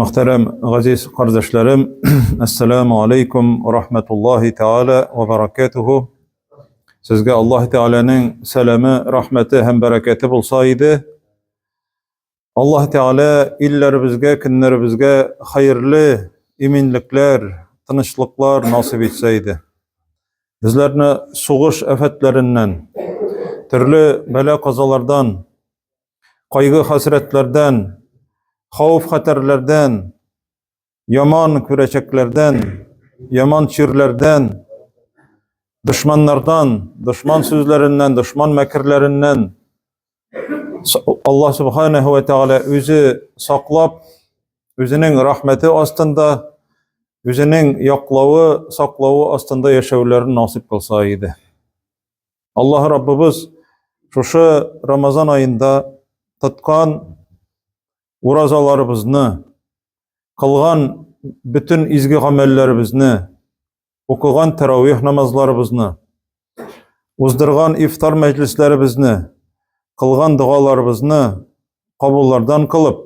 Мөхтәрәм газиз кардәшләрем, ассаламу алейкум рахматуллаһи тааля ва баракатуху. Сезгә Аллаһ Тәгаләнең сәламе, рәхмәте һәм бәрәкәте булса иде. Аллаһ Тәгалә илләребезгә, көннәребезгә хәерле иминлекләр, тынычлыклар насыйп итсә иде. Безләрне сугыш афәтләреннән, төрле бәла-казалардан, кайгы-хәсрәтләрдән, хәвеф-хәтәрләрдән, яман күрәчәкләрдән, яман чирләрдән, дошманнардан, дошман сүзләреннән, дошман мәкерләреннән Аллаһ субханаһу ва тааля үзе саклап, үзенең рәхмәте астында, үзенең яклавы, саклавы астында яшәүләрен насыйп кылса иде. Аллаһ Раббыбыз шушы Рамазан аенда тоткан уразаларыбызны, кылган бөтен изге гамәлләребезне, укыган тәравих намазларыбызны, уздырган ифтар мәҗлесләребезне, кылган догаларыбызны кабуллардан кылып,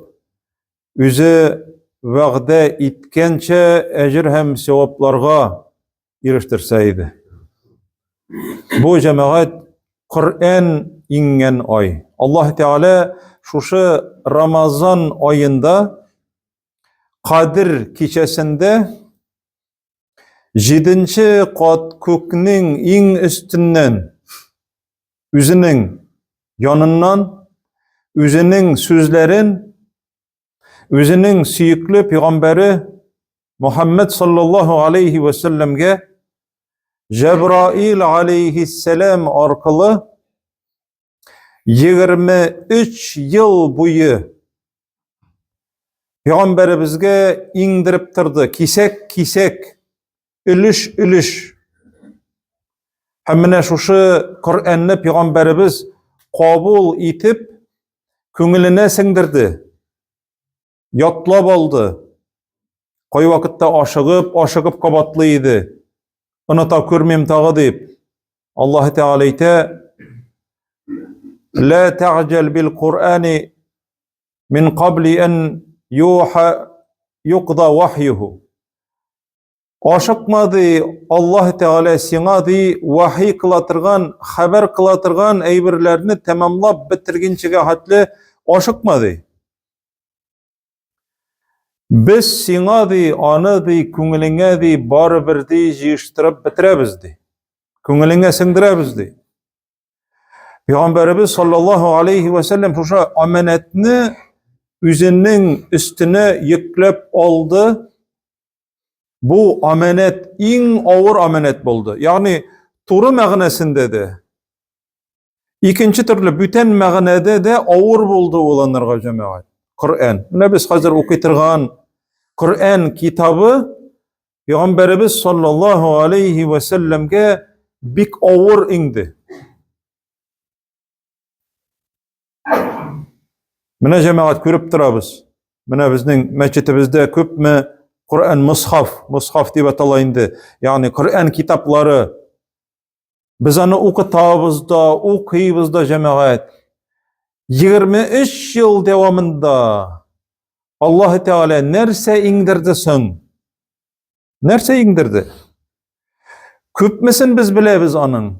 үзе вәгъдә иткәнчә әҗер һәм савапларга ирештерсә иде. Бу җәмәгать Коръән иңгән ай. Аллаһ Тәгалә шушы Рамазан аенда Кадер кичәсендә җиденче кат күкнең иң өстеннән үзенең яныннан үзенең сүзләрен үзенең сөекле пәйгамбәре Мухаммед саллаллаһу алейхи вә сәлләмгә Җәбраил алейхиссәлам аркылы 23 ел буе пәйгамбәребезгә иңдереп торды, кисәк-кисәк, өлеш-өлеш. Һәм менә шушы Коръәнне пәйгамбәребез кабул итеп, күңеленә сеңдерде. Ятлап алды. Кайвакытта ашыгып, ашыгып кабатлый иде. Оныта күрмим тагы дип. Аллаһ Тәгалә әйтә: "Ла та'җал бил Кур'ани мин кабли ан юха юқда вахьюху." Ашыкма ди, Аллаһ Тәгалә сиңа ди вахи кыла торган, хәбәр кыла торган әйберләрне тәмамлап бетергенчегә хәтле ашыкма ди. Без сиңа ди, аны ди, күңелеңә ди, барыбер ди, җыештырып бетерәбез ди. Күңелеңә сеңдерәбез ди. Пәйгамбәребез саллаллаһу алейхи ва сәлләм шушы аманәтне үзенең өстенә йөкләп алды. Бу аманәт иң авыр аманәт булды. Ягъни туры мәгънәсендә дә, икенче төрле бүтән мәгънәдә дә авыр булды ул анарга җәмәгать. Коръән. Менә без хәзер укый торган Коръән китабы Пәйгамбәребез саллаллаһу алейхи ва сәлләмгә бик авыр инде. Менә җәмәгать күреп торабыз. Менә безнең мәчетебездә күпме Коръән мусхаф, мусхаф дип атала инде. Ягъни Коръән китаплары. Без аны укытабыз да, укыйбыз да җәмәгать. 23 ел дәвамында Аллаһ Тәгалә нәрсә иңдерде соң? Нәрсә иңдерде? Күпмесен без беләбез аның.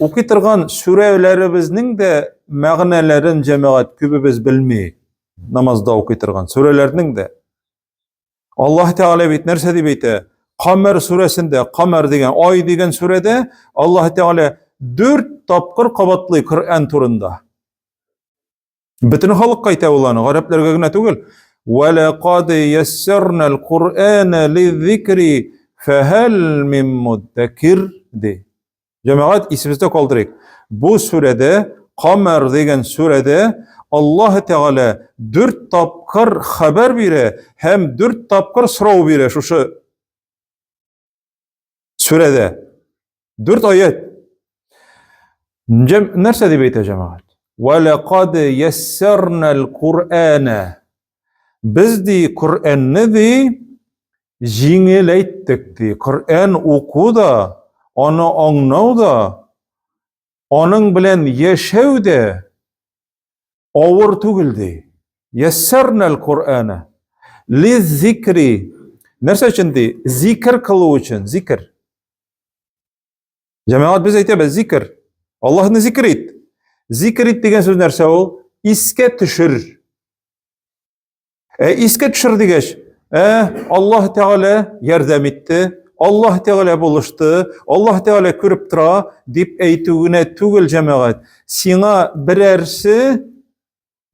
Укый торган сүрәләребезнең дә мәгънәләрен җәмәгать күбебез белми. Намазда укый торган сүрәләрнең дә. Аллаһ Тәгалә бит нәрсә дип әйтә? Камәр сүрәсендә, Камәр дигән ай дигән сүрәдә Аллаһ Тәгалә дүрт тапкыр кабатлый Коръән турында. Бөтен халыкка әйтә ул аны, гарәпләргә генә түгел. Ва лақад яссарнал Кур'ана лиззикри фахал мин муддакир ди. Җәмәгать исебездә калдырыйк. Бу сүрәдә Камар дигән сүрәдә Аллаһ Тәгалә дүрт тапкыр хәбәр бирә һәм дүрт тапкыр сорау бирә шушы сүрәдә. Дүрт аят. Нәрсә дип әйтә җәмәгать? Ва лақад яссарнал Кур'ана. Без ди Коръәнне ди җиңеләйттек ди. Коръән уку да, аны аңлау да, аның белән яшәү дә авыр түгел ди. Яссарнал Кур'ана. Лиззикри. Нәрсә өчен ди? Зикр кылу өчен, зикр. Җәмәгать без әйтәбез, зикр. Аллаһны зикр ит. Зикр ит дигән сүз нәрсә ул? Искә төшер. Ә искә төшер дигәч, ә Аллаһ Тәгалә ярдәм итте, Аллаһ Тәгалә булышты, Аллаһ Тәгалә күреп тора дип әйтү генә түгел, җәмәгать. Сиңа берәрсе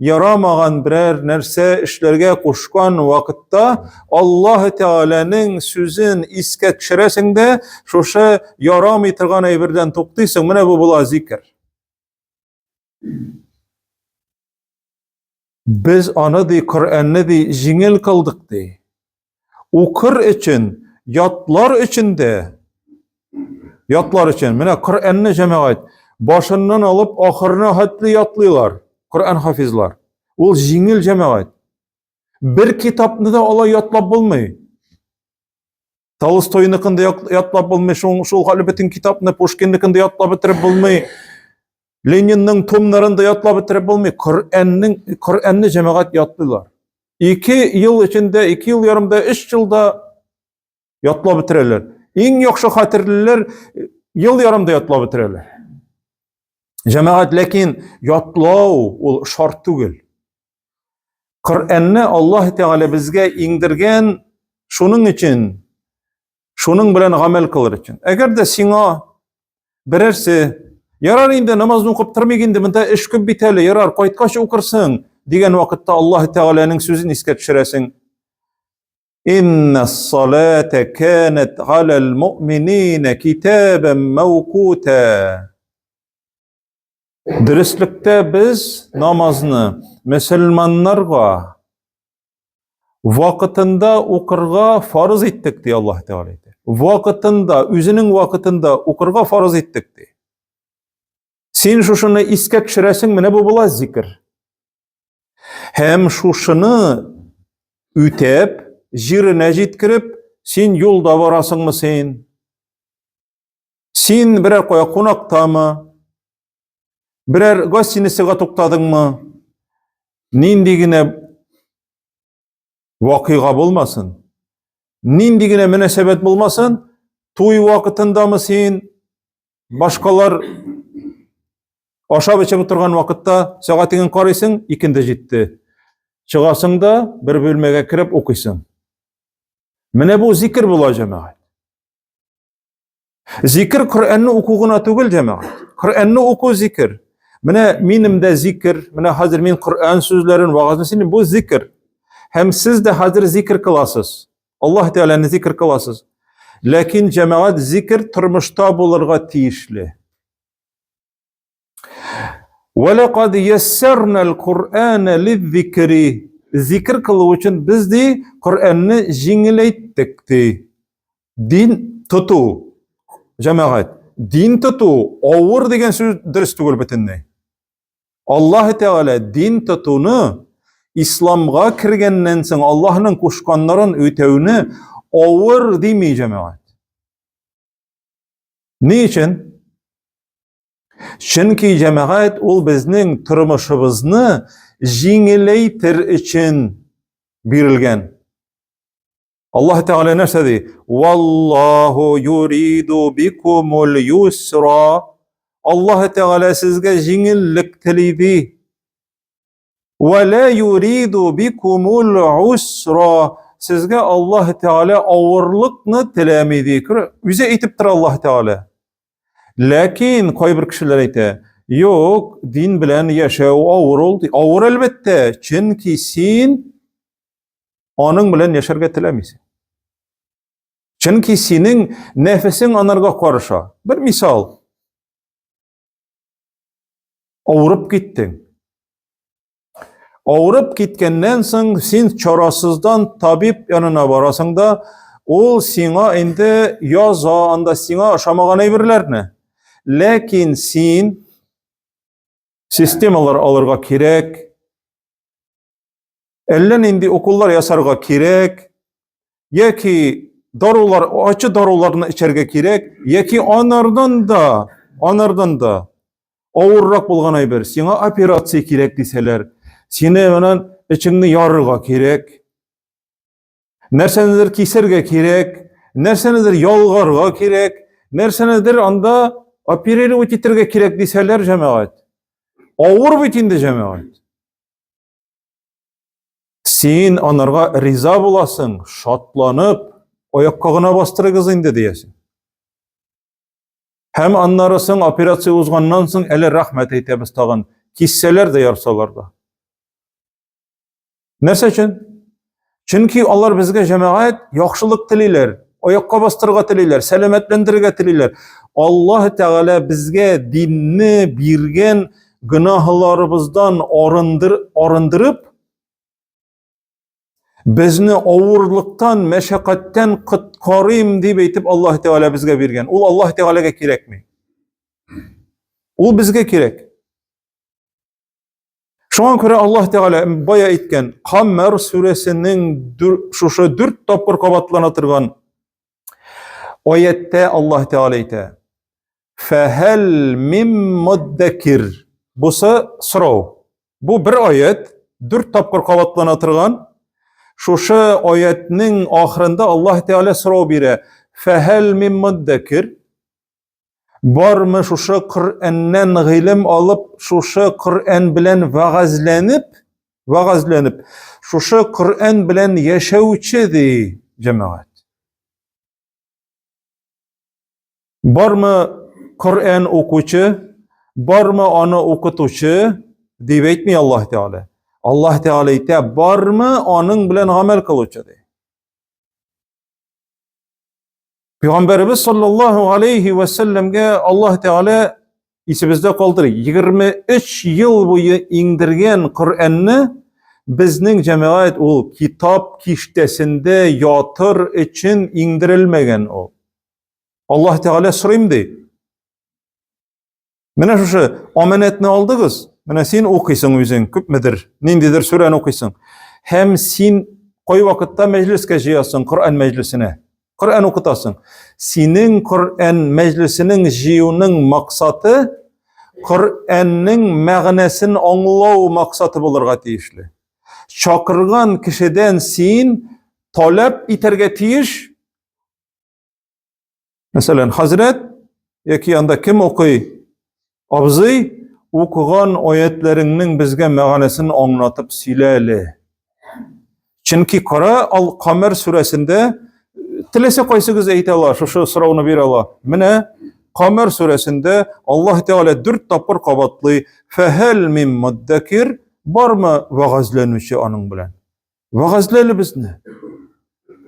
ярамаган берәр нәрсә эшләргә кушкан вакытта Аллаһ Тәгаләнең сүзен искә төшерәсең дә, шушы ярамый торган әйбердән туктыйсың. Менә бу була зикр. Без аны ди Коръәнне ди җиңел кылдык ди. Укыр өчен, ятлар өчен дә ятлар өчен. Менә Коръәнне җәмәгать башыннан алып ахырына хәтле ятлыйлар. Коръән хафизлар. Ул җиңел җәмәгать. Бер китапны да алай ятлап булмый. Толстойныкын да ятлап булмый, шул, шул хәле бөтен китапны, Пушкинныкын да ятлап бетереп булмый. Ленинның томнарын да ятлап бетереп булмый. Коръәннең Коръәнне җәмәгать ятлыйлар. 2 ел эчендә, 2 ел ярымда, 3 елда ятлап бетерәләр. Иң яхшы хәтерлеләр ел ярымда ятлап бетерәләр. Җәмәгать, ләкин ятлау ул шарт түгел. Коръәнне Аллаһ Тәгалә безгә иңдергән шуның өчен, шуның белән гамәл кылыр өчен. Әгәр дә сиңа берәрсе, ярар инде намазны укып тормыйк инде, монда эш күп бит әле, ярар, кайткач укырсың, дигән вакытта Аллаһ Тәгаләнең сүзен искә төшерәсең. Инна салата канат галал муъминина китабан мawquta. Дөреслектә без намазны мөселманнарга вакытында укырга фарыз иттек, ди Аллаһ Тәгалә әйтә. Вакытында, үзенең вакытында укырга фарыз иттек, ди. Син шушыны искә төшерәсең, менә бу була зикр. Һәм шушыны үтәп, җиренә җиткереп, син юлда барасыңмы син? Син берәр кая кунактамы? Берәр гостиницага туктадыңмы? Нинди генә вакыйга булмасын, нинди генә мөнәсәбәт булмасын, туй вакытындамы син, башкалар ашап эчеп утырган вакытта сәгатеңә карыйсың, икенде җитте. Чыгасың да бер бүлмәгә кереп укыйсың. Менә бу зикер була, җәмәгать. Зикер Коръәнне уку гына түгел, җәмәгать. Коръәнне уку зикер. Менә минем дә зикер, менә хәзер мин Коръән сүзләрен, вагазны сөйлим, бу зикер. Һәм сез дә хәзер зикер кыласыз. Аллаһ Тәгаләне зикер кыласыз. Ләкин җәмәгать зикер тормышта булырга тиешле. Вәләкад яссарнал Куръана лиззикри. Зикр кылу өчен без ди Коръәнне җиңеләйттек ди. Дин тоту, җәмәгать, дин тоту авыр дигән сүз дөрес түгел бөтенләй. Аллаһ Тәгалә дин тотуны исламга кергәннән соң Аллаһның кушканнарын үтәүне авыр дими җәмәгать. Ни өчен? Чөнки җәмәгать ул безнең тормышыбызны җиңеләйтер өчен бирелгән. Аллаһ Тәгалә нәрсә ди? Валлаһу юриду бикумул юсра. Аллаһ Тәгалә сезгә җиңеллек тели ди. Вә лә юриду бикумул усра. Сезгә Аллаһ Тәгалә авырлыкны теләми ди. Үзе әйтеп тора Аллаһ Тәгалә. Ләкин кайбер кешеләр әйтә, юк, дин белән яшәү авыр ул. Авыр әлбәттә, чөнки син аның белән яшәргә теләмисең. Чөнки синең нәфесең анарга карыша. Бер мисал. Авырып киттең. Авырып киткәннән соң син чарасыздан табиб янына барасың да, ул сиңа инде яза анда сиңа ошамаган әйберләрне. Ләкин син системалар алырга кирәк, әллә нинди уколлар ясарга кирәк, яки дарулар, ачы даруларны эчәргә кирәк, яки анардан да, анардан да авыррак булган әйбер, сиңа операция кирәк дисәләр, сине менә эчеңне ярырга кирәк. Нәрсәнедер кисәргә кирәк, нәрсәнедер ялгарга кирәк, нәрсәнедер анда оперировать итәргә кирәк дисәләр, җәмәгать. Авыр бит инде, җәмәгать. Син анарга риза буласың, шатланып, аякка гына бастырыгыз инде диясең. Һәм аннары соң операция узганнан соң әле рәхмәт әйтәбез тагын. Киссәләр дә ярсалар да. Нәрсә өчен? Чөнки алар безгә җәмәгать яхшылык телиләр, аякка бастырырга телиләр, сәламәтләндерергә телиләр. Аллаһ Тәгалә безгә динне биргән гөнаһларыбыздан арындыр, арындырып, безне авырлыктан, мәшәкатьтән коткарыйм дип әйтеп Аллаһ Тәгалә безгә биргән. Ул Аллаһ Тәгаләгә кирәкми. Ул безгә кирәк. Шуңа күрә Аллаһ Тәгалә бая әйткән Каммәр сүрәсенең шушы дүрт тапкыр кабатлана торган аятта Аллаһ Тәгалә әйтә. Фәһәл мим муддакир. Бусы сорау. Бу бер аят, дүрт тапкыр кабатлана торган. Шушы аятның ахырында Аллаһ Тәгалә сорау бирә. Фәһәл мим муддакир. Бармы шушы Коръәннән гыйлем алып, шушы Коръән белән вәгазьләнеп, вәгазьләнеп, шушы Коръән белән яшәүче ди җәмәгать. Бармы Коръән укучы, бармы аны укытучы дип әйтми Аллаһ Тәгалә. Аллаһ Тәгалә әйтә, бармы аның белән гамәл кылучы ди. Пәйгамбәребез саллаллаһу алейхи ва сәлләмгә Аллаһ Тәгалә исебездә калдыр, 23 ел буе иңдергән Коръәнне безнең җәмәгать ул китап киштәсендә ятыр өчен иңдерелмәгән ул. Аллаһ Тәгалә сорыйм ди. Менә шушы аманәтне алдыгыз. Менә син укыйсың үзең күпмедер, ниндидер сүрәне укыйсың. Һәм син кай вакытта мәҗлескә җыясың, Коръән мәҗлесенә. Коръән укытасың. Синең Коръән мәҗлесенең җыюның максаты Коръәннең мәгънәсен аңлау максаты булырга тиешле. Чакырган кешедән син таләп итәргә тиеш. Мәсәлән, хәзрәт яки анда кем укый? Абзый, укыган аятләреңнең безгә мәгънәсен аңлатып сөйлә әле. Чөнки кара Ал-Камәр сүрәсендә теләсә кайсыгыз әйтә ала, шушы сорауны бирә ала. Менә Камәр сүрәсендә Аллаһ Тәгалә дүрт тапкыр кабатлый: "Фәһәл мин муддакир?" Бармы вәгазьләнүче аның белән? Вәгазьләле безне.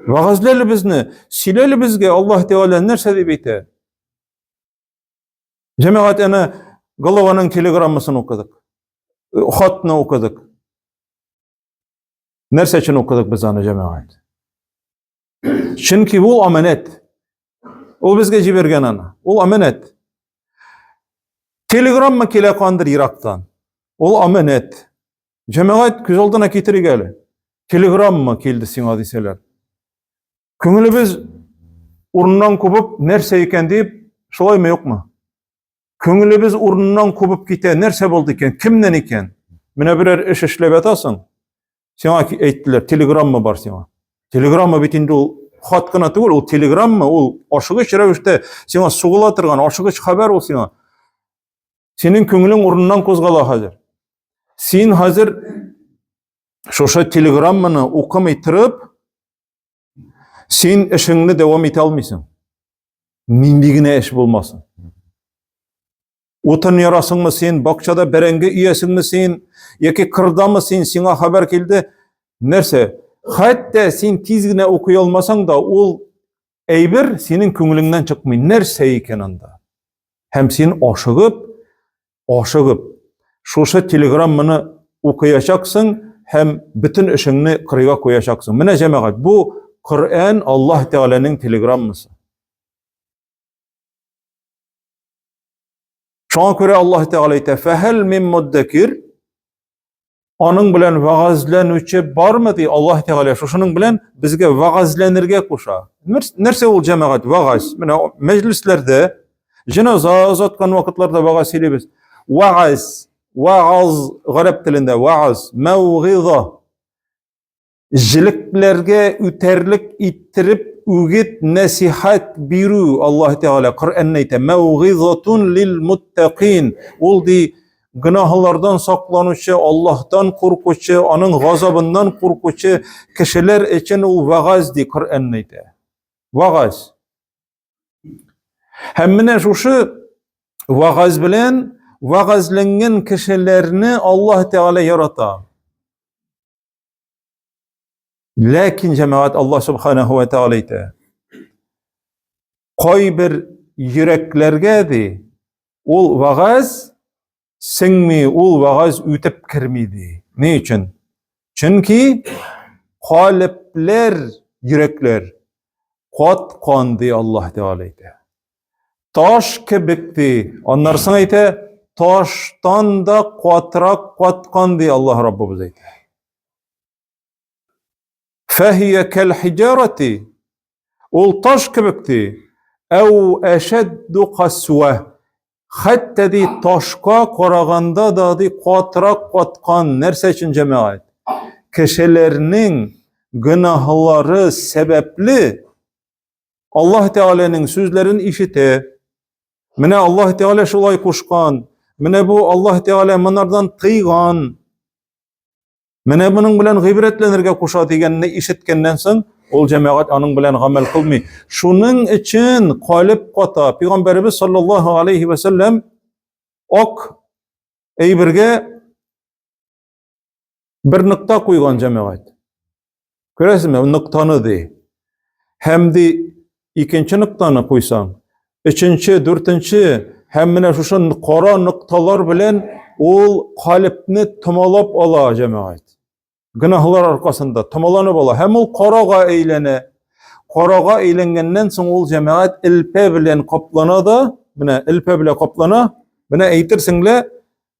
Вәгазьләле безне. Сөйләле безгә Аллаһ Тәгалә нәрсә дип әйтә? Җәмәгать әнә Голованың телеграммасын укыдык. Хатны укыдык. Нәрсә өчен укыдык без аны, җәмәгать? Чөнки ул аманәт. Ул безгә җибәргән аны. Ул аманәт. Телеграмма килә кандыр ерактан. Ул аманәт. Җәмәгать күз алдына китерик әле. Телеграмма килде сиңа дисәләр. Күңелебез урыннан кубып, нәрсә икән дип, шулаймы юкмы? Күңелебез урыннан кубып китә, нәрсә булды икән, кемнән икән? Менә берәр эш эшләп ятасың, сиңа әйттеләр, телеграмма бар сиңа. Телеграмма бит инде ул хат кына түгел, ул телеграмма, ул ашыгыч рәвештә сиңа сугыла торган ашыгыч хәбәр ул сиңа. Синең күңелең урыннан кузгала хәзер. Син хәзер шушы телеграмманы укымый торып, син эшеңне дәвам итә алмыйсың. Нинди генә эш булмасын. Утын ярасыңмы син, бакчада бәрәңге өясеңме син, яки кырдамы син, сиңа хәбәр килде. Нәрсә? Хәтта син тиз генә укый алмасаң да, ул әйбер синең күңелеңнән чыкмый. Нәрсә икән анда? Һәм син ашыгып, ашыгып, шушы телеграмманы укыячаксың һәм бөтен эшеңне кырыйга куячаксың. Менә җәмәгать, бу Коръән Аллаһ Тәгаләнең телеграммасы. Шуңа күрә Аллаһ Тәгалә әйтә: "Фәһәл мин муддакир?" Аның белән вәгазьләнүче бармы ди Аллаһ Тәгалә. Шушының белән безгә вәгазьләнергә куша. Нәрсә ул җәмәгать? Вәгазь. Менә мәҗлесләрдә җеназа озаткан вакытларда вәгазь сөйлибез. Вәгазь, вәгаз гарәп телендә вәгаз, мәүгыйза. Җелекләргә үтәрлек иттереп үгет нәсихәт бирү Аллаһ Тәгалә Коръәнне әйтә. Мәүгыйзатун лил муттакин. Ул ди гөнаһлардан сакланучы, Аллаһтан куркучы, аның газабыннан куркучы кешеләр өчен ул вагаз ди Коръәнне әйтә. Вагаз. Һәм менә шушы вагаз белән вагазләнгән кешеләрне Аллаһ Тәгалә ярата. Ләкин җәмәгать Аллаһ субханаһу ва тааля әйтә. Кайбер йөрәкләргә ди, ул вагаз сеңми, ул вагаз үтеп керми ди. Ни өчен? Чөнки калепләр, йөрәкләр каткан ди Аллаһ Тәгалә әйтә. Таш кебек ди. Аннан соң әйтә, таштан да катырак каткан ди Аллаһ Раббыбыз әйтә. Фәһия кәл хиҗарати. Ул таш кебек ди. Әу әшәдду касва. Хәтта ди ташка караганда да ди катырак каткан. Нәрсә өчен җәмәгать? Кешеләрнең гөнаһлары сәбәпле Аллаһ Тәгаләнең сүзләрен ишетә. Менә Аллаһ Тәгалә шулай кушкан. Менә бу Аллаһ Тәгалә монардан тыйган. Менә моның белән гыйбрәтләнергә куша дигәнне ишеткәннән соң, ул җәмәгать аның белән гамәл кылмый. Шуның өчен калып ката. Пәйгамбәребез саллаллаһу алейхи ва сәлләм ак әйбергә бер нокта куйган җәмәгать. Күрәсезме, ноктаны ди. Һәм ди икенче ноктаны куйсаң, өченче, дүртенче һәм менә шушы кара нокталар белән ул калепне томалап ала җәмәгать. Гөнаһлар аркасында томаланып ала һәм ул карага әйләнә. Карага әйләнгәннән соң ул җәмәгать элпә белән каплана да, менә элпә белән каплана, менә әйтерсең лә,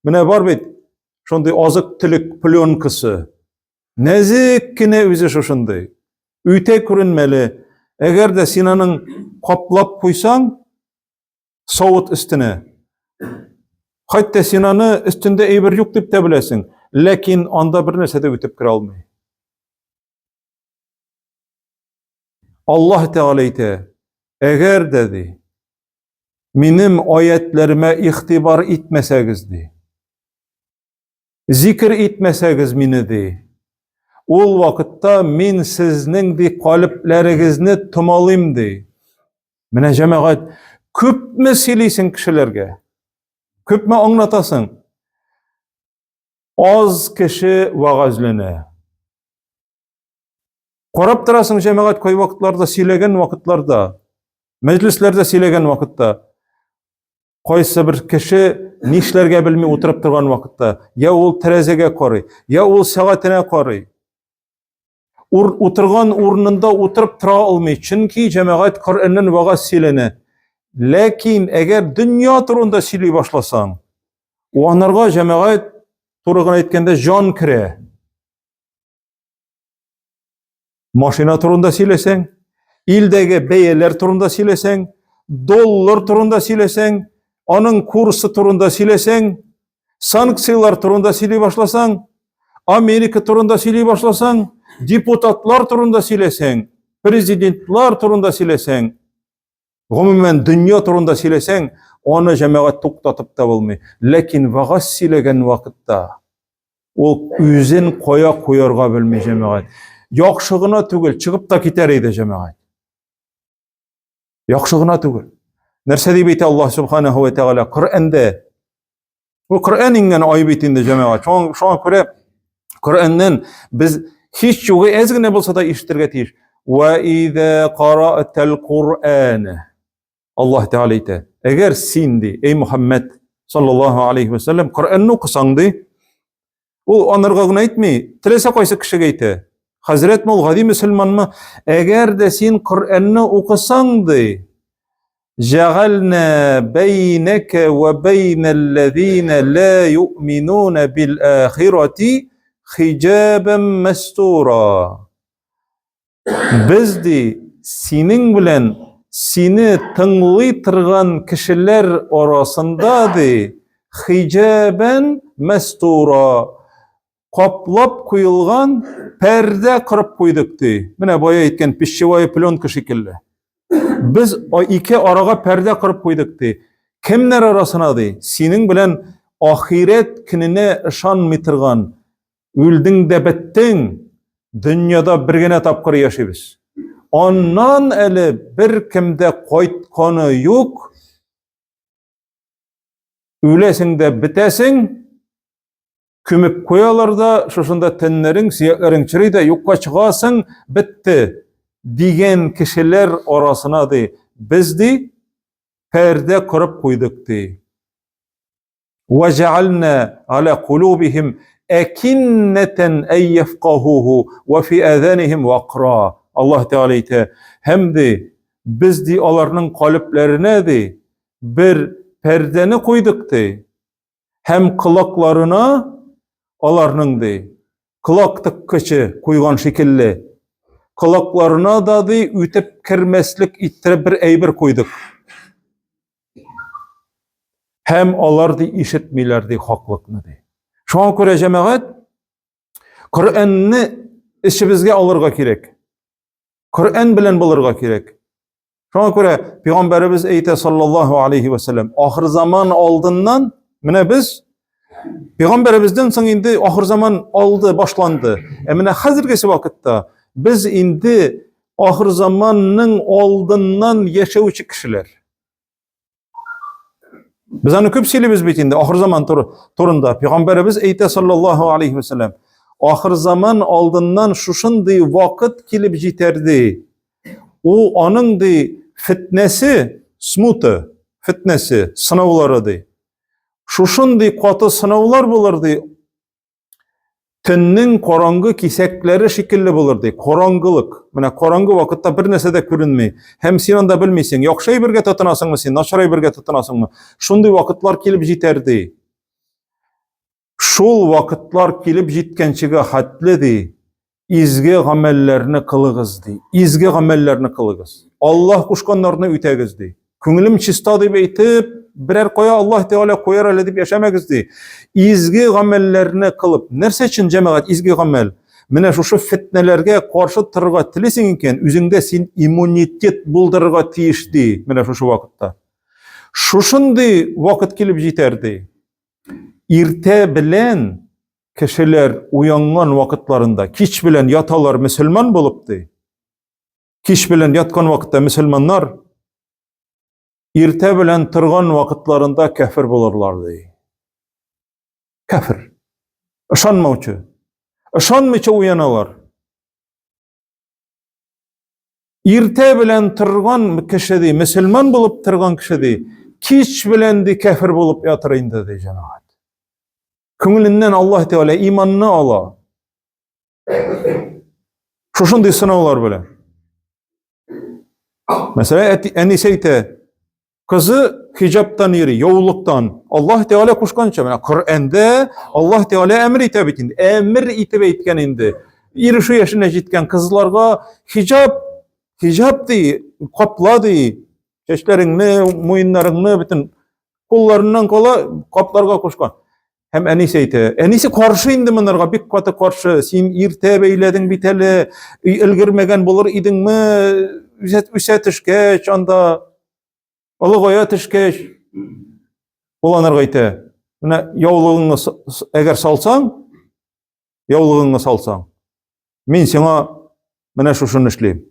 менә бар бит шундый азык-төлек пленкасы. Нәзек кенә үзе шушындый. Үтә күренмәле. Әгәр дә син аның каплап куйсаң, савыт өстенә, хәтта син аны өстендә әйбер юк дип тә беләсең, ләкин анда бер нәрсә дә үтеп керә алмый. Аллаһ Тәгалә әйтә, әгәр дә ди, минем аятләремә игътибар итмәсәгез ди, Зикер итмәсәгез мине, ди. Ул вакытта мин сезнең, ди, калепләрегезне томалыйм, ди. Менә җәмәгать, күпме сөйлисең кешеләргә? Күпме аңлатасың? Аз кеше вәгазьләнә. Карап торасың җәмәгать кай вакытларда сөйләгән вакытларда, мәҗлесләрдә сөйләгән вакытта, кайсы бер кеше нишләргә белми утырып торган вакытта, я ул тәрәзәгә карый, я ул сәгатенә карый. Ур, утырган урынында утырып тора алмый, чөнки җәмәгать Коръәннән вагаз сөйләнә. Ләкин әгәр дөнья турында сөйли башласаң, анарга җәмәгать туры гына әйткәндә җан керә. Машина турында сөйләсәң, илдәге бәяләр турында сөйләсәң, доллар турында сөйләсәң, аның курсы турында сөйләсәң, санкцияләр турында сөйли башласаң, Америка турында сөйли башласаң, депутатлар турында сөйләсәң, президентлар турында сөйләсәң, гомумән дөнья турында сөйләсәң, аны җәмәгать туктатып та булмый. Ләкин вагаз сөйләгән вакытта Ул үзен кая куярга белми җәмәгать. Яхшы гына түгел, чыгып та китәр иде җәмәгать. Яхшы гына түгел. Нәрсә дип әйтә Аллаһ субханаһу ва тааля Коръәндә? Бу Коръән иңгән ай бит инде җәмәгать. Шуңа, шуңа күрә Коръәннән без һич югы әз генә булса да ишетергә тиеш. Ва иза кара'тал Коръән. Аллаһ Тәгалә әйтә, әгәр син ди, эй Мухаммед саллаллаһу алейхи ва саллям, Коръәнне укысаң ди, ул анарга гына әйтми, теләсә кайсы кешегә әйтә. Хәзрәтме ул, гади мөселманмы? Әгәр дә син Коръәнне укысаң ди, Җәгална бәйнәкә ва бәйнәлләзина ла юъминуна бил ахирати хиҗабан мастура. Без ди, синең белән сине тыңлый торган кешеләр арасында ди, хиҗабән мәстура. каплап куелган пәрдә корып куйдык ди. Менә бая әйткән пищевая пленка шикелле. Без ике арага пәрдә корып куйдык ди. Кемнәр арасына ди? Синең белән ахирәт көненә ышанмый торган, үлдең дә беттең, дөньяда бер генә тапкыр яшибез. Аннан әле бер кемдә кайтканы юк. Үләсең дә бетәсең, күмеп куялар да, шушында тәннәрең, сөякләрең чери дә, юкка чыгасың, бетте дигән кешеләр арасына ди, без ди пәрдә корып куйдык ди. Вәҗәгальнә аля кулубихим әкиннәтән әй яфкаһуһу вә фи әзәнихим вакра. Аллаһ Тәгалә әйтә, һәм ди, без ди аларның калебләренә ди бер пәрдәне куйдык ди. Һәм колакларына аларның ди, колак тыккычы куйган шикелле, колакларына да ди үтеп кермәслек иттереп бер әйбер куйдык. Һәм алар ди ишетмиләр ди хаклыкны ди. Шуңа күрә җәмәгать Коръәнне эчебезгә алырга кирәк. Коръән белән булырга кирәк. Шуңа күрә пәйгамбәребез әйтә саллаллаһу алейхи ва саллям, ахыр заман алдыннан менә без пәйгамбәребездән соң инде ахыр заман алды, башланды. Ә менә хәзергесе вакытта без инде ахыр заманның алдыннан яшәүче кешеләр. Без аны күп сөйлибез бит инде ахыр заман турында. Пәйгамбәребез әйтә саллаллаһу алейхи ва саллям, ахыр заман алдыннан шушындый вакыт килеп җитәр ди. Ул аның ди фитнәсе, смута, фитнәсе, сынаулары ди. Шушындый каты сынаулар булыр ди. Төннең караңгы кисәкләре шикелле булыр ди. Караңгылык. Менә караңгы вакытта бер нәрсә дә күренми. Һәм син анда белмисең, яхшы әйбергә тотынасыңмы син, начар әйбергә тотынасыңмы. Шундый вакытлар килеп җитәр ди. Шул вакытлар килеп җиткәнчегә хәтле ди, изге гамәлләрне кылыгыз ди. Изге гамәлләрне кылыгыз. Аллаһ кушканнарны үтәгез ди. Күңелем чиста дип әйтеп, берәр кая Аллаһ Тәгалә куяр әле дип яшәмәгез ди. Изге гамәлләрне кылып, нәрсә өчен җәмәгать изге гамәл? Менә шушы фетнәләргә каршы торырга телисең икән, үзеңдә син иммунитет булдырырга тиеш ди, менә шушы вакытта. Шушындый вакыт килеп җитәр ди. Иртә белән кешеләр уянган вакытларында кич белән яталар мөселман булып ди. Кич белән яткан вакытта мөселманнар иртә белән торган вакытларында кәфер булырлар ди. Кәфер. Ышанмаучы. Ышанмыйча уяналар. Иртә белән торган кеше ди, мөселман булып торган кеше ди, кич белән ди кәфер булып ятыр инде ди җәмәгать. Күңеленнән Аллаһ Тәгалә иманны ала. Шушындый сынаулар белән. Мәсәлән, әнисе әйтә, Кызы хиҗабтан йөри, яулыктан. Аллаһ Тәгалә кушканча, менә Коръәндә Аллаһ Тәгалә әмер итә бит инде. Әмер итеп әйткән инде. Ирешү яшенә җиткән кызларга хиҗаб, хиҗаб ди, капла ди. Чәчләреңне, муеннарыңны бөтен кулларыннан кала капларга кушкан. Һәм әнисе әйтә, әнисе каршы инде монарга, бик каты каршы. Син иртә бәйләдең бит әле, өлгермәгән булыр идеңме? Үсә, үсә төшкәч, анда олыгая төшкәч, ул анарга әйтә, менә яулыгыңны әгәр салсаң, яулыгыңны салсаң, мин сиңа менә шушыны эшлим.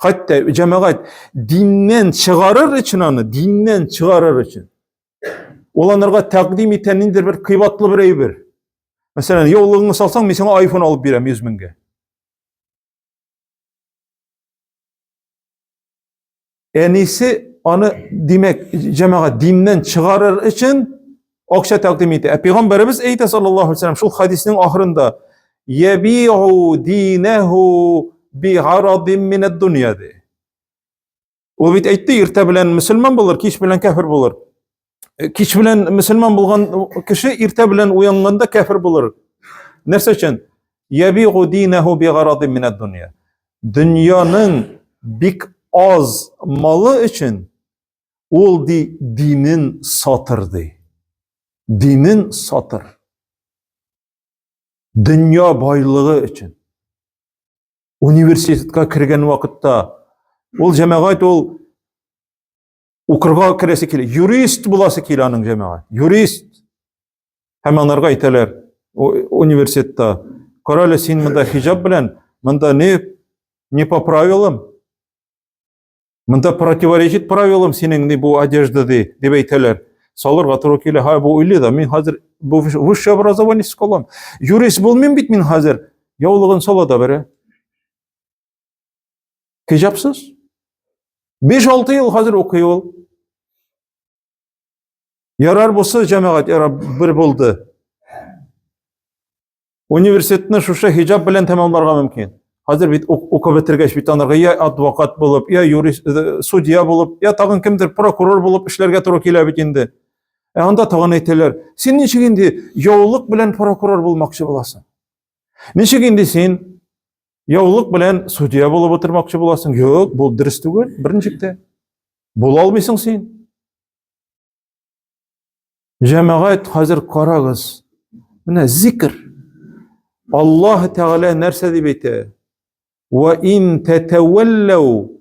Хәтта җәмәгать диннән чыгарыр өчен аны, диннән чыгарыр өчен. Ул анарга тәкъдим итә ниндидер бер кыйбатлы бер әйбер. Мәсәлән, яулыгыңны салсаң, мин сиңа iPhone алып бирәм 100 меңгә. Әнисе аны, димәк, җәмәгать диннән чыгарыр өчен акча тәкъдим итә. Ә пәйгамбәребез әйтә саллаллаһу алейһи вәсәлләм шул хадиснең ахырында: "Ябиу динәһу бигарадин минәд дөнья" ди. Ул бит әйтте, иртә белән мөселман булыр, кич белән кәфер булыр. Э, кич белән мөселман булган кеше иртә белән уянганда кәфер булыр. Нәрсә өчен? Ябигу динәһу бигарадин минәд дөнья. Дөньяның бик аз малы өчен ул ди динен сатыр ди. Динен сатыр. Дөнья байлыгы өчен. Университетка кергән вакытта ул җәмәгать ул укырга керәсе килә. Юрист буласы килә аның җәмәгать. Юрист. Һәм анарга әйтәләр университетта, карале, син монда хиҗаб белән, монда не не по правилам, монда противоречит правилам синең ни бу одежда ди, дип әйтәләр. Салырга туры килә. Һай, бу уйлый да, мин хәзер бу высшее образование алам. Юрист булмыйм бит мин хәзер. Яулыгын сала да бере. Хиҗабсыз. 5-6 ел хәзер укый ул. Ярар булса, җәмәгать, ярар бер булды. Университетны шушы хиҗаб белән тәмамларга мөмкин. Хәзер бит укып бетергәч бит анарга я адвокат булып, я юрист, судья булып, я тагын кемдер прокурор булып эшләргә туры килә бит инде. Ә анда тагын әйтәләр, син ничек инде яулык белән прокурор булмакчы буласың? Ничек инде син яулык белән судья булып утырмакчы буласың? Юк, бу дөрес түгел, берничек тә. Була алмыйсың син. Җәмәгать, хәзер карагыз. Менә зикр. Аллаһ Тәгалә нәрсә дип әйтә? Ва ин татаваллау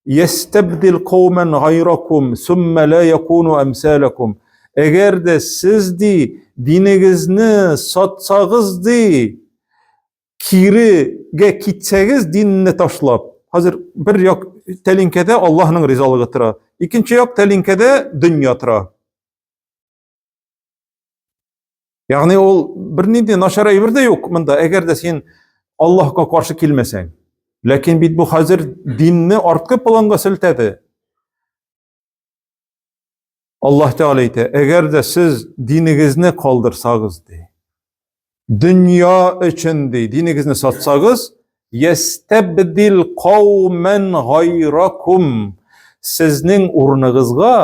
ястабдил кауман гайракум сумма ла якуну амсалакум. Әгәр дә сез ди динегезне сатсагыз ди, кирегә китсәгез динне ташлап, хәзер бер як тәлинкәдә Аллаһның ризалыгы тора, икенче як тәлинкәдә дөнья тора. Ягъни ул бернинди начар әйбер дә юк монда, әгәр дә син Аллаһка каршы килмәсәң. Ләкин бит бу хәзер динне арткы планга селтәде. Аллаһ Тәгалә әйтә, әгәр дә сез динегезне калдырсагыз, ди, дөнья өчен, ди, динегезне сатсагыз, ястабдил каумен гайракум, сезнең урыныгызга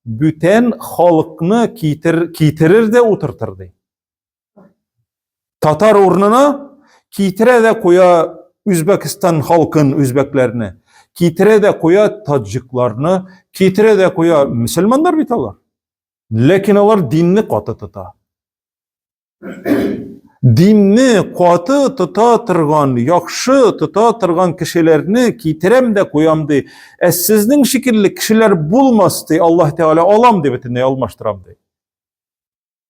бүтән халыкны китер, китерер дә утыртыр, ди. Татар урынына китерә дә куя Үзбәкстан халкын, үзбәкләрне. Китерә дә куя таджикларны, китерә дә куя мөселманнар бит алар. Ләкин алар динне каты тота. Динне каты тота торган, яхшы тота торган кешеләрне китерәм дә куям ди. Ә сезнең шикелле кешеләр булмас ди, Аллаһ Тәгалә алам ди, бөтенләй алмаштырам ди.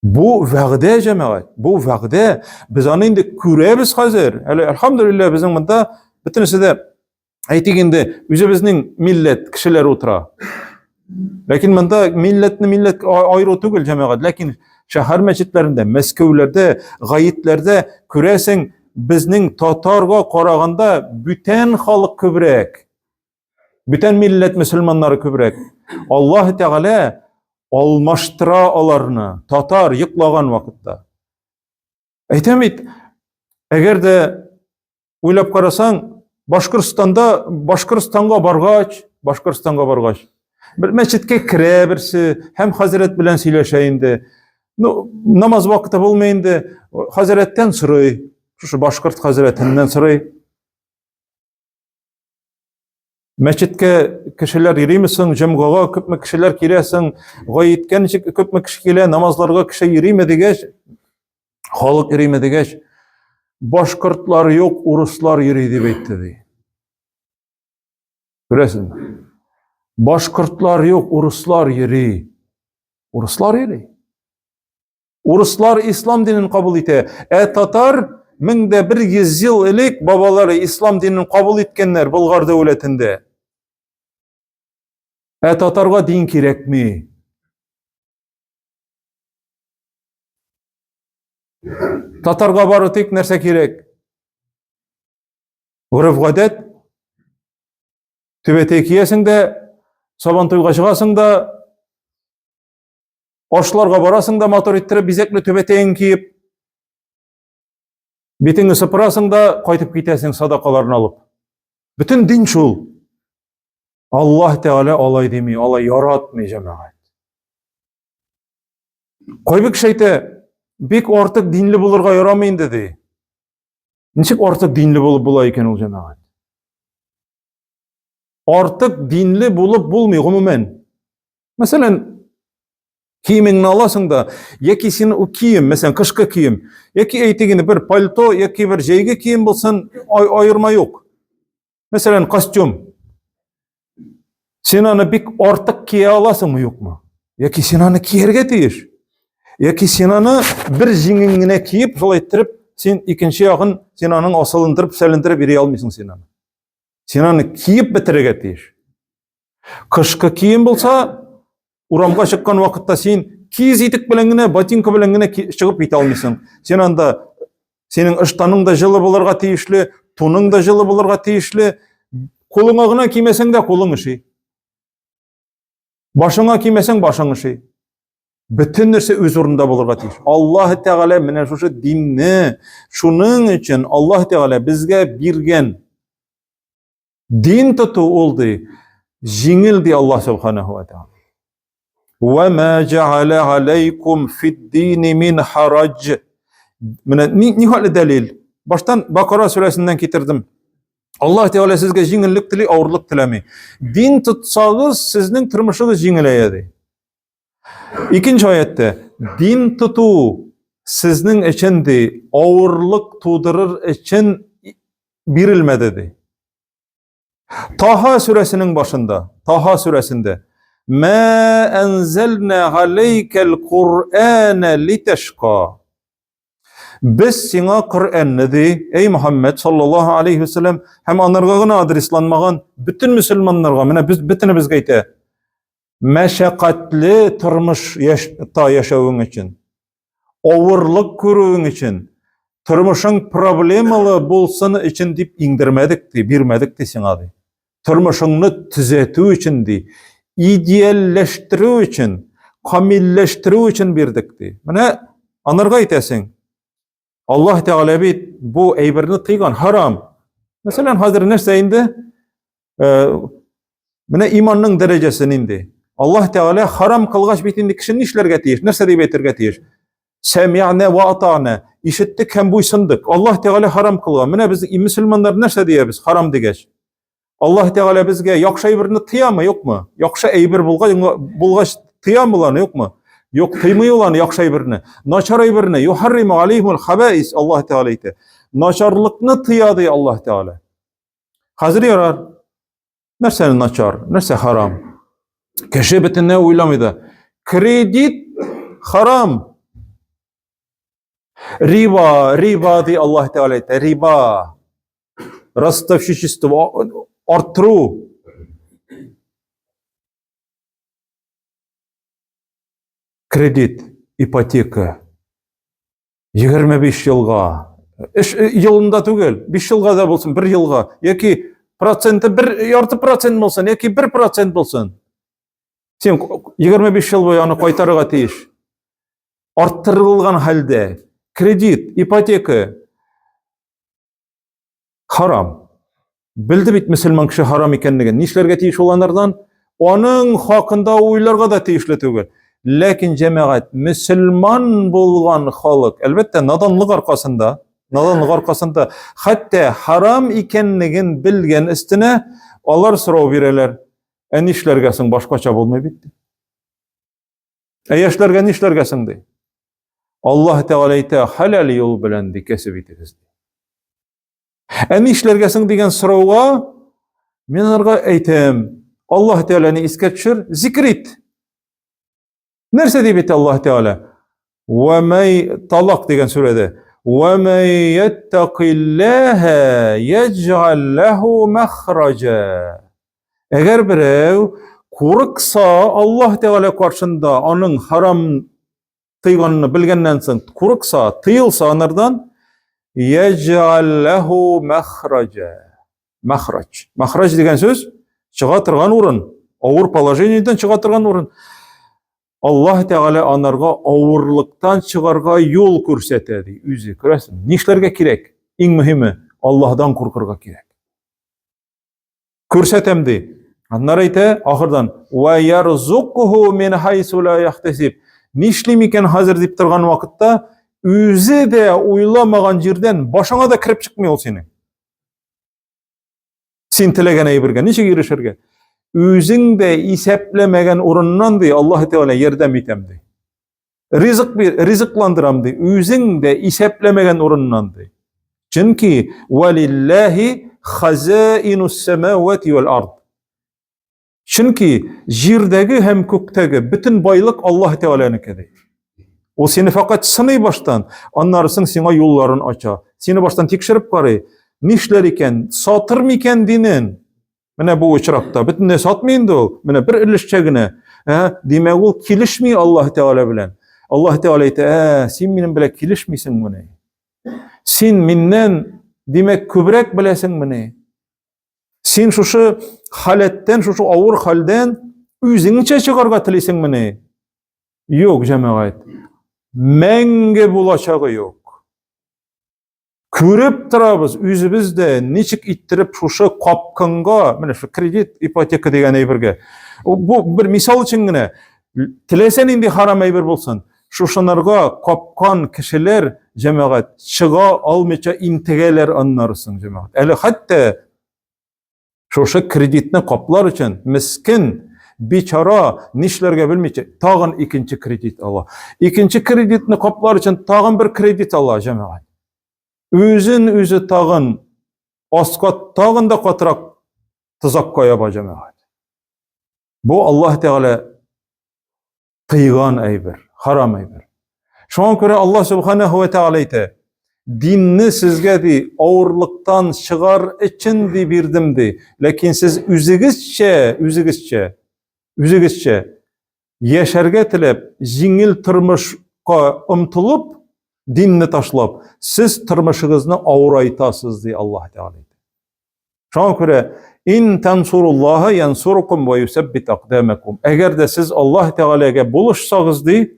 Бу вәгъдә, җәмәгать, бу вәгъдә. Без аны инде күрәбез хәзер. Әле әлхәмдүлилләһ безнең монда бөтенесе дә әйтик инде үзебезнең милләт кешеләр утыра. Ләкин монда милләтне милләт аеру түгел, җәмәгать. Ләкин шәһәр мәчетләрендә, Мәскәүләрдә, гаетләрдә күрәсең, безнең татарга караганда бүтән халык күбрәк. Бүтән милләт мөселманнары күбрәк. Аллаһ Тәгалә алмаштыра аларны, татар йоклаган вакытта. Әйтәм бит, әгәр дә уйлап карасаң, Башкортстанда, Башкортстанга баргач, Башкортстанга баргач, бер мәчеткә керә берсе һәм хәзрәт белән сөйләшә инде. Ну, намаз вакыты булмый инде, хәзрәттән сорый, шушы башкорт хәзрәтеннән сорый. Мәчеткә кешеләр йөриме соң, җомгага күпме кешеләр килә соң, гаеткә ничек күпме кеше килә, намазларга кеше йөриме дигәч, халык йөриме дигәч, башкортлар юк, урыслар йөри дип әйтте ди. Күрәсезме? Башкортлар юк, урыслар йөри. Урыслар йөри. Урыслар ислам динен кабул итә. Ә татар 1100 ел элек бабалары ислам динен кабул иткәннәр Болгар дәүләтендә. Ә татарга дин кирәкми. Татарга бары тик нәрсә кирәк? Гореф-гадәт. Түбәтәй киясең дә, Сабантуйга чыгасың да, Ашларга барасың да матур иттереп бизәкле түбәтәең киеп, битеңне сыпырасың да кайтып китәсең садакаларны алып. Бөтен дин шул. Аллаһ Тәгалә алай дими, алай яратмый җәмәгать. Кайбер кеше әйтә, бик артык динле булырга ярамый инде ди. Ничек артык динле булып була икән ул җәмәгать? Артык динле булып булмый гомумән. Мәсәлән, Киемеңне аласың да, яки син ул кием, мәсәлән, кышкы кием, яки әйтик инде бер пальто, яки бер җәйге кием булсын, аерма юк. Мәсәлән, костюм. Син аны бик артык кия аласыңмы, юкмы? Яки син аны кияргә тиеш. Яки син аны бер җиңен генә киеп, шулай иттереп, син икенче ягын, син аның асылындырып, сәлендереп йөри алмыйсың син аны. Син аны киеп бетерергә тиеш. Кышкы кием булса, урамга чыккан вакытта син киез итек белән генә, ботинка белән генә чыгып китә алмыйсың. Син анда синең ыштаның да җылы булырга тиешле, туның да җылы булырга тиешле. Кулыңа гына кимәсәң дә кулың өши. Башыңа кимәсәң башың өши. Бөтен нәрсә үз урынында булырга тиеш. Аллаһ Тәгалә менә шушы динне, шуның өчен Аллаһ Тәгалә безгә биргән дин тоту ул ди, җиңел ди Аллаһ Субханаһу ва Тәгалә. Ва ма җәгәлә алейкум фид-дини мин хараҗ. Менә ни, ни хәтле дәлил? Баштан Бакара сүрәсеннән китердем. Аллаһ Тәгалә сезгә җиңеллек тели, авырлык теләми. Дин тотсагыз, сезнең тормышыгыз җиңеләя ди. Икенче аятта дин тоту сезнең өчен ди, авырлык тудырыр өчен бирелмәде ди. Таха сүрәсенең башында, Таха сүрәсендә Мә әнзәлнә галәйкәл Куръәнә литәшка. Без сиңа Коръәнне ди, эй Мөхәммәд саллаллаһу алейхи вәсәлләм, һәм анарга гына адресланмаган бөтен мөселманнарга, менә без бөтенебезгә әйтә. Мәшәкатьле тормыш яш, та яшәвең өчен, авырлык күрүең өчен, тормышың проблемалы булсын өчен дип иңдермәдек ди, бирмәдек ди сиңа ди. Тормышыңны төзәтү өчен ди, идеальләштерү өчен, камилләштерү өчен бирдек ди. Менә анарга әйтәсең, Аллаһ Тәгалә бит бу әйберне тыйган, харам. Мәсәлән, хәзер нәрсә инде? Э, менә иманның дәрәҗәсе нинди? Аллаһ Тәгалә харам кылгач бит инде кеше нишләргә тиеш? Нәрсә дип әйтергә тиеш? Сәми'на ва атa'на. Ишеттек һәм буйсындык. Аллаһ Тәгалә харам кылган. Менә без мөселманнар нәрсә диябез харам дигәч? Аллаһ Тәгалә безгә яхшы әйберне тыямы, юкмы? Яхшы әйбер булгач, булгач тыямы ул аны, юкмы? Юк, тыймый ул аны яхшы әйберне. Начар әйберне юхарриму алейхимул хабаис Аллаһ Тәгалә әйтә. Начарлыкны тыя ди Аллаһ Тәгалә. Хәзер ярар. Нәрсә начар, нәрсә харам? Кеше бөтенләй уйламый да. Кредит харам. Риба, риба ди Аллаһ Тәгалә әйтә, риба. Ростовщичество арттыру. Кредит, ипотека. 25 елга. Эш э, елында түгел, 5 елга да булсын, 1 елга яки проценты бер ярты процент булсын, яки 1% булсын. Син 25 ел буе аны кайтарырга тиеш. Арттырылган хәлдә кредит, ипотека Харам. Белде бит мөселман кеше харам икәнлеген. Нишләргә тиеш ул анардан? Аның хакында уйларга да тиешле түгел. Ләкин җәмәгать мөселман булган халык, әлбәттә, наданлык аркасында, наданлык аркасында, хәтта харам икәнлеген белгән өстенә алар сорау бирәләр. Ә нишләргә соң, башкача булмый бит. Ә яшьләргә нишләргә соң ди? Аллаһ Тәгалә әйтә, хәләл юл белән ди кәсеп итегез. Ә нишләргә соң дигән сорауга мин аларга әйтәм, Аллаһ Тәгаләне искә төшер, зикр ит. Нәрсә дип әйтә Аллаһ Тәгалә? Ва май талак дигән сүрәдә. Ва май яттакиллаһа яҗгал лаху махраҗа. Әгәр берәү курыкса Аллаһ Тәгалә каршында аның харам тыйганны белгәннән соң курыкса, тыелса анардан яҗгал лаху махраҗа. Махраҗ. Махраҗ дигән сүз чыга торган урын, авыр положениедән чыга торган урын. Аллаһ Тәгалә анарга авырлыктан чыгарга юл күрсәтә ди үзе. Күрәсең, нишләргә кирәк? Иң мөһиме Аллаһдан куркырга кирәк. Күрсәтәм ди. Аннары әйтә ахырдан: "Ва ярзукху мин хайсу ла яхтасиб". Нишлим икән хәзер дип торган вакытта үзе дә уйламаган җирдән башыңа да кереп чыкмый ул синең. Син теләгән әйбергә ничек ирешергә? Үзең дә исәпләмәгән урыннан ди Аллаһ Тәгалә ярдәм итәм ди. Ризык бир, ризыкландырам ди. Үзең дә исәпләмәгән урыннан ди. Чөнки валиллаһи хазаинус самавати вал ард. Чөнки җирдәге һәм күктәге бөтен байлык Аллаһ Тәгаләнеке ди. Ул сине фәкать сыный баштан, аннары соң сиңа юлларын ача. Сине баштан тикшереп карый. Нишләр икән? Сатыр микән динен? Менә бу очракта бөтенләй сатмый инде ул. Менә бер өлешчә генә. Ә, димәк, ул килешми Аллаһ Тәгалә белән. Аллаһ Тәгалә әйтә, ә, син минем белән килешмисеңмени? Син миннән, димәк, күбрәк беләсеңмени? Син шушы халәттән, шушы авыр хәлдән үзеңчә чыгарга телисеңмени? Юк, җәмәгать. Мәңге булачагы юк. Күреп торабыз, үзебез дә ничек иттереп шушы капкынга, менә шу кредит, ипотека дигән әйбергә. Бу бер мисал өчен генә. Теләсә нинди харам әйбер булсын, шушынарга капкан кешеләр, җәмәгать, чыга алмыйча интегәләр аннары соң, җәмәгать. Әле хәтта шушы кредитны каплар өчен мискен, бичара нишләргә белмичә, тагын икенче кредит ала. Икенче кредитны каплар өчен тагын бер кредит ала, җәмәгать. Үзен үзе тагын аска тагын да катырак тозакка яба, җәмәгать. Бу Аллаһ Тәгалә тыйган әйбер, харам әйбер. Шуңа күрә Аллаһ Субханаһу ва Тәгалә әйтә, динне сезгә ди авырлыктан чыгар өчен ди бирдем ди. Ләкин сез үзегезчә, үзегезчә, үзегезчә яшәргә теләп, җиңел тормышка омтылып, динне ташлап, сез тормышыгызны авырайтасыз ди Аллаһ Тәгалә. Шуңа күрә ин тансуруллаһа янсурукум ва юсаббит акдамакум. Әгәр дә сез Аллаһ Тәгаләгә булышсагыз ди,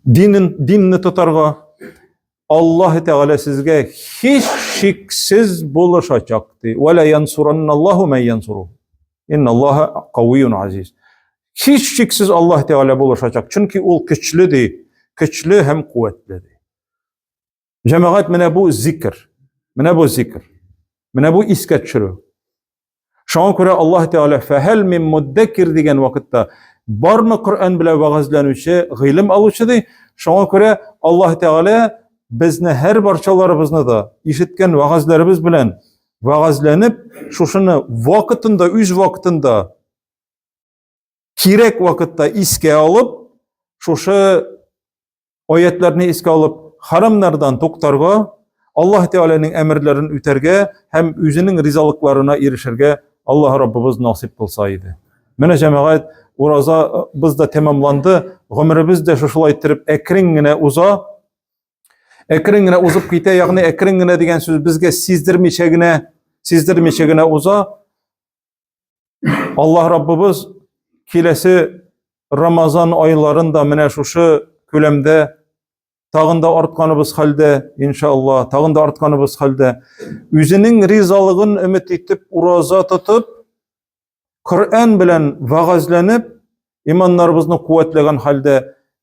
динен динне тотарга Аллаһ Тәгалә сезгә һич шиксез булышачак ди. Ва ла янсуранналлаһу ман янсуру. Инналлаһа кавиюн азиз. Һич шиксез Аллаһ Тәгалә булышачак, чөнки ул көчле ди, көчле һәм куәтле ди. Җәмәгать, менә бу зикр. Менә бу зикр. Менә бу искә төшерү. Шуңа күрә Аллаһ Тәгалә фәһәл мин муддакир дигән вакытта бармы Коръән белән вәгазьләнүче, гыйлем алучы ди. Шуңа күрә Аллаһ Тәгалә безне һәр барчаларыбызны да ишеткән вәгазьләребез белән вәгазьләнеп, шушыны вакытында, үз вакытында кирәк вакытта искә алып, шушы Аятларны искә алып, харамнардан туктарга, Аллаһ Тәгаләнең әмерләрен үтәргә һәм үзенең ризалыкларына ирешергә Аллаһ Раббыбыз насыйп кылса иде. Менә җәмәгать, уразабыз да тәмамланды, гомеребез дә шушылай иттереп әкрен генә уза. Әкрен генә узып китә, ягъни әкрен генә дигән сүз безгә сиздермичә генә, сиздермичә генә уза. Аллаһ Раббыбыз киләсе Рамазан айларын да менә шушы күләмдә тагын да артканыбыз хәлдә, иншалла, тагын да артканыбыз хәлдә, үзенең ризалыгын өмет итеп ураза тотып, Коръән белән вәгазьләнеп, иманнарыбызны куәтләгән хәлдә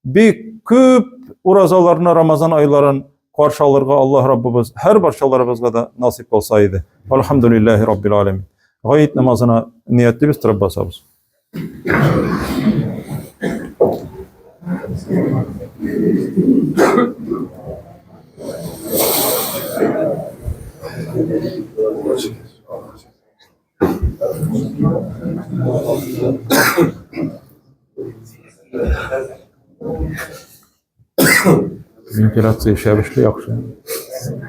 бик күп уразаларны, Рамазан айларын каршы алырга Аллаһ Раббыбыз һәр барчаларыбызга да насыйп кылса иде. Альхамдулиллахи раббил аләмин. Гает намазына ниятлибез, торып басабыз. Вентиляция шәп эшли, яхшы.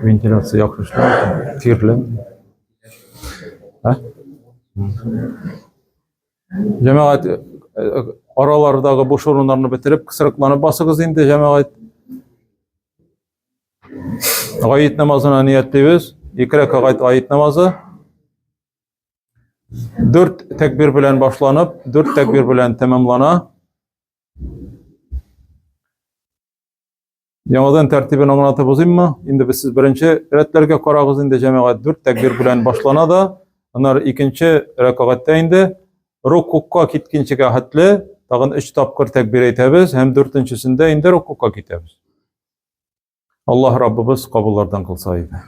Вентиляция яхшы эшли. Тирле. А? Җәмәгать э, э, аралардагы буш урыннарны бетереп, кысрыкланып басыгыз инде, җәмәгать. Гает намазына ниятлибез. Ике рәкәгать гает намазы. Дүрт тәкбир белән башланып, дүрт тәкбир белән тәмамлана. Яңадан тәртибен аңлатып узыйммы? Инде без сез беренче рәтләргә карагыз инде, җәмәгать, дүрт тәкбир белән башлана да, аннары икенче рәкәгатьтә инде рукукка киткенчегә хәтле тагын өч тапкыр тәкбир әйтәбез һәм дүртенчесендә инде рукукка китәбез. Аллаһ Раббыбыз кабуллардан кылса иде.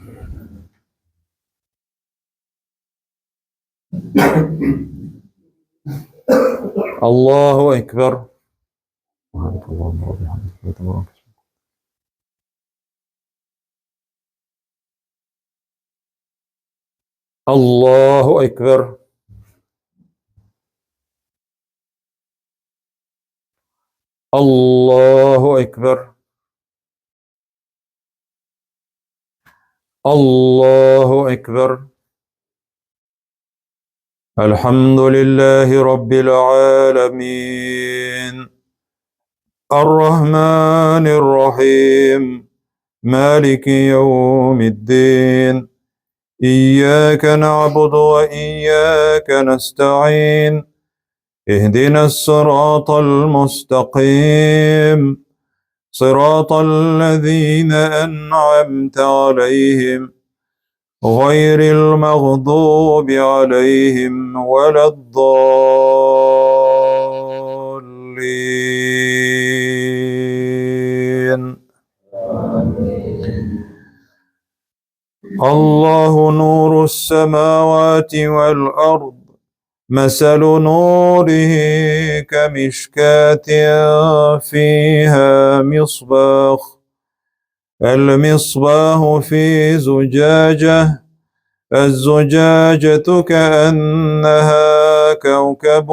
Аллаһу акбар. سبحانك اللهم وبحمدك وتبارك اسمك. الله أكبر. الله أكبر. الله أكبر. الحمد لله رب العالمين. الرحمن الرحيم. مالك يوم الدين. إياك نعبد وإياك نستعين. اهدنا الصراط المستقيم. صراط الذين أنعمت عليهم غير المغضوب عليهم ولا الضالين. الله نور السماوات والأرض، مثل نوره كمشكاة فيها مصباح، المصباح في زجاجة، الزجاجة كأنها كوكب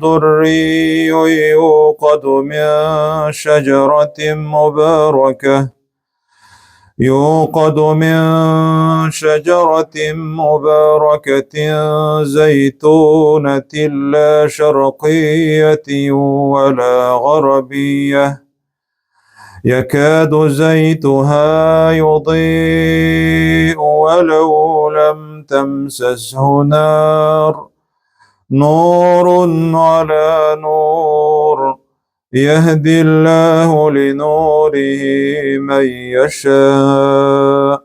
دري يوقد من شجرة مباركة، يوقد من شجرة مباركة زيتونة لا شرقية ولا غربية، يكاد زيتها يضيء ولو لم تمسسه نار، نور على نور، يهدي الله لنوره من يشاء،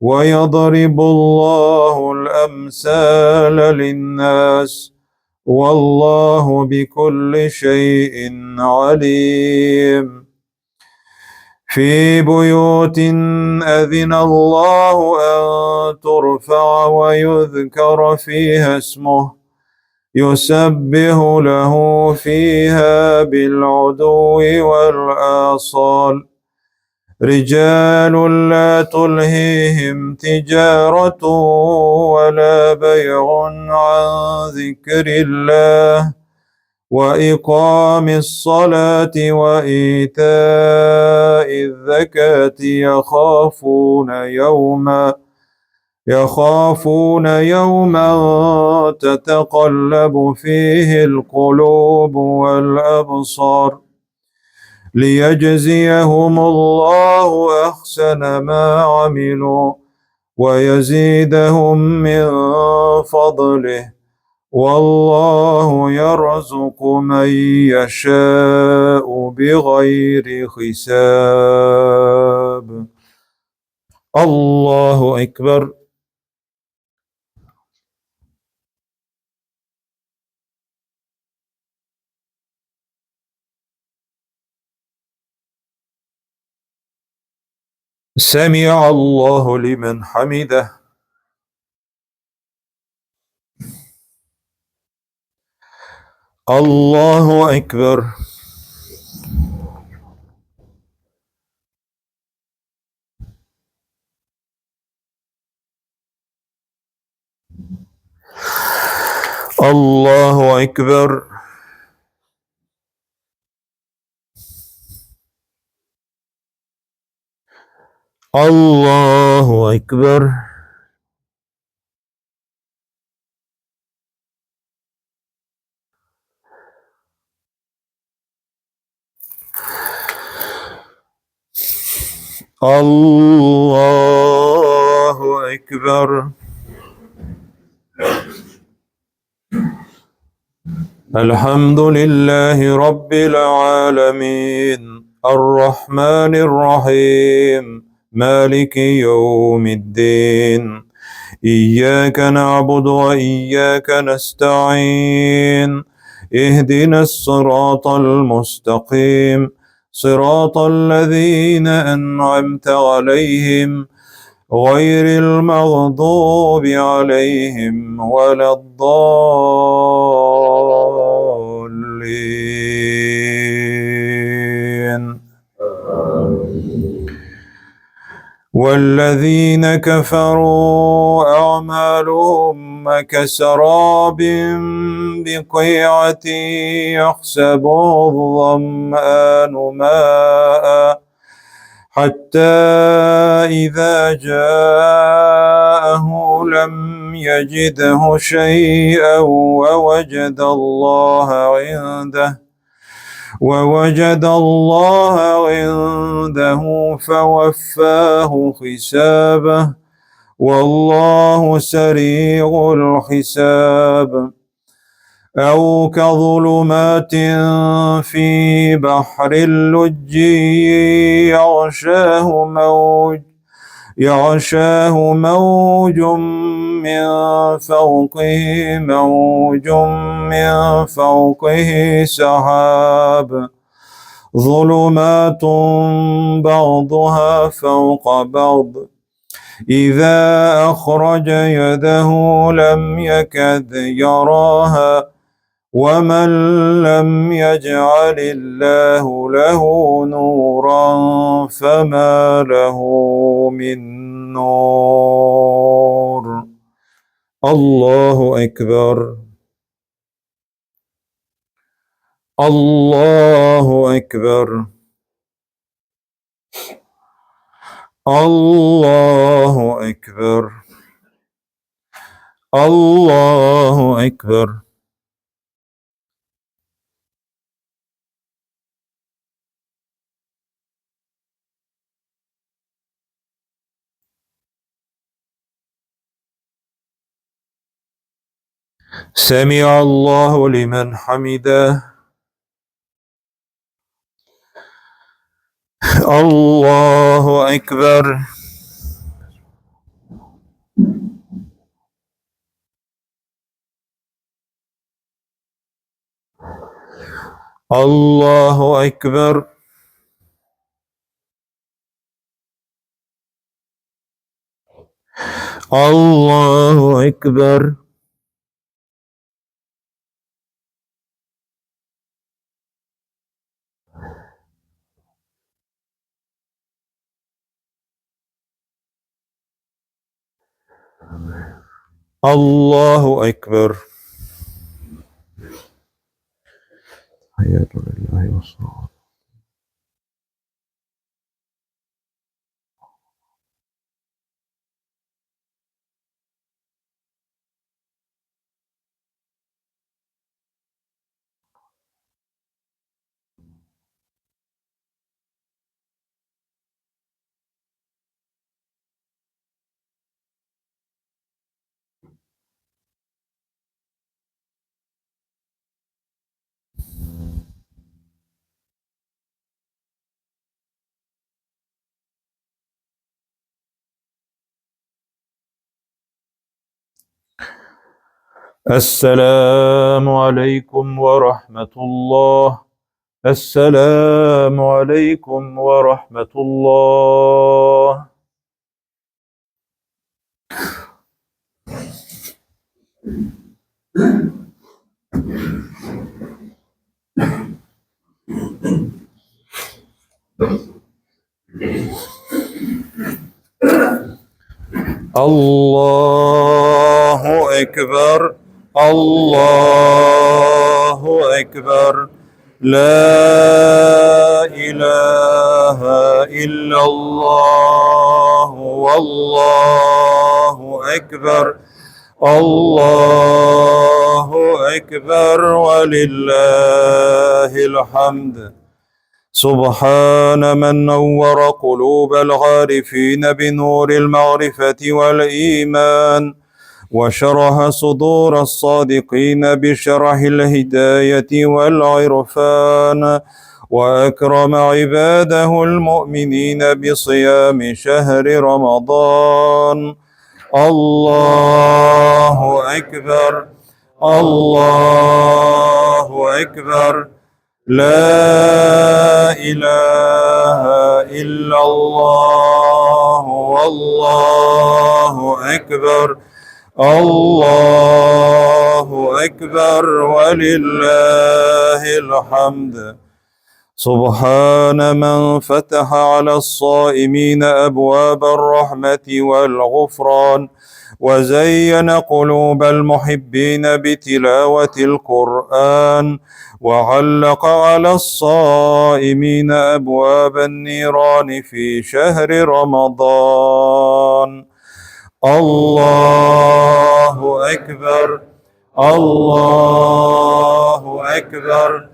ويضرب الله الأمثال للناس، والله بكل شيء عليم. في بيوت أذن الله أن ترفع ويذكر فيها اسمه، يسبح له فيها بالعدو والآصال، رجال لا تلهيهم تجارة ولا بيع عن ذكر الله وإقام الصلاة وإيتاء الزكاة، يخافون يوما تتقلب فيه القلوب والأبصار، ليجزيهم الله أحسن ما عملوا ويزيدهم من فضله، والله يرزق من يشاء بغير حساب. الله أكبر. سمع الله لمن حمده. الله أكبر. الله أكبر. الله أكبر. الله أكبر. الحمد لله رب العالمين، الرحمن الرحيم، مالك يوم الدين، إياك نعبد وإياك نستعين، اهدنا الصراط المستقيم، صراط الذين أنعمت عليهم غير المغضوب عليهم ولا الضالين. والذين كفروا أعمالهم كسراب بقيعة يحسبه الظمآن ماء حتى إذا جاءه لم يجده شيئا ووجد الله عنده فوفاه حسابه والله سريع الحساب. أو كظلمات في بحر اللج يغشاه موج من فوقه موج من فوقه سحاب ظلمات بعضها فوق بعض إذا أخرج يده لم يكد يراها ومن لم يجعل الله له نورا فما له من نور. الله أكبر. الله أكبر. الله أكبر. الله أكبر. سمع الله لمن حمده. الله أكبر. الله أكبر. الله أكبر. الله أكبر. حياة لله والصلاة. السلام عليكم ورحمة الله. السلام عليكم ورحمة الله. الله أكبر. الله أكبر. لا إله إلا الله والله أكبر. الله أكبر ولله الحمد. سبحان من نور قلوب العارفين بنور المعرفة والإيمان، وشرح صدور الصادقين بشرح الهداية والعرفان، وأكرم عباده المؤمنين بصيام شهر رمضان. الله أكبر. الله أكبر. لا إله إلا الله والله أكبر. الله أكبر ولله الحمد. سبحان من فتح على الصائمين أبواب الرحمة والغفران وزين قلوب المحبين بتلاوة القرآن وعلق على الصائمين أبواب النيران في شهر رمضان. الله أكبر، الله أكبر،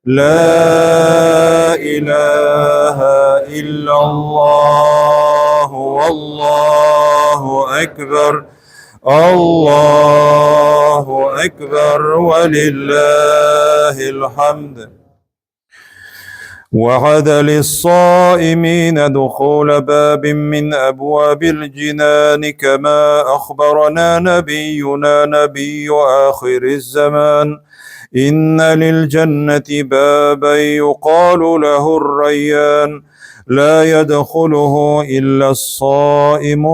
لا إله إلا الله، والله أكبر، الله أكبر، ولله الحمد. وعد للصائمين دخول باب من أبواب الجنان كما أخبرنا نبينا نبي آخر الزمان: إن للجنة بابا يقال له الريان، لا يدخله إلا الصائمون.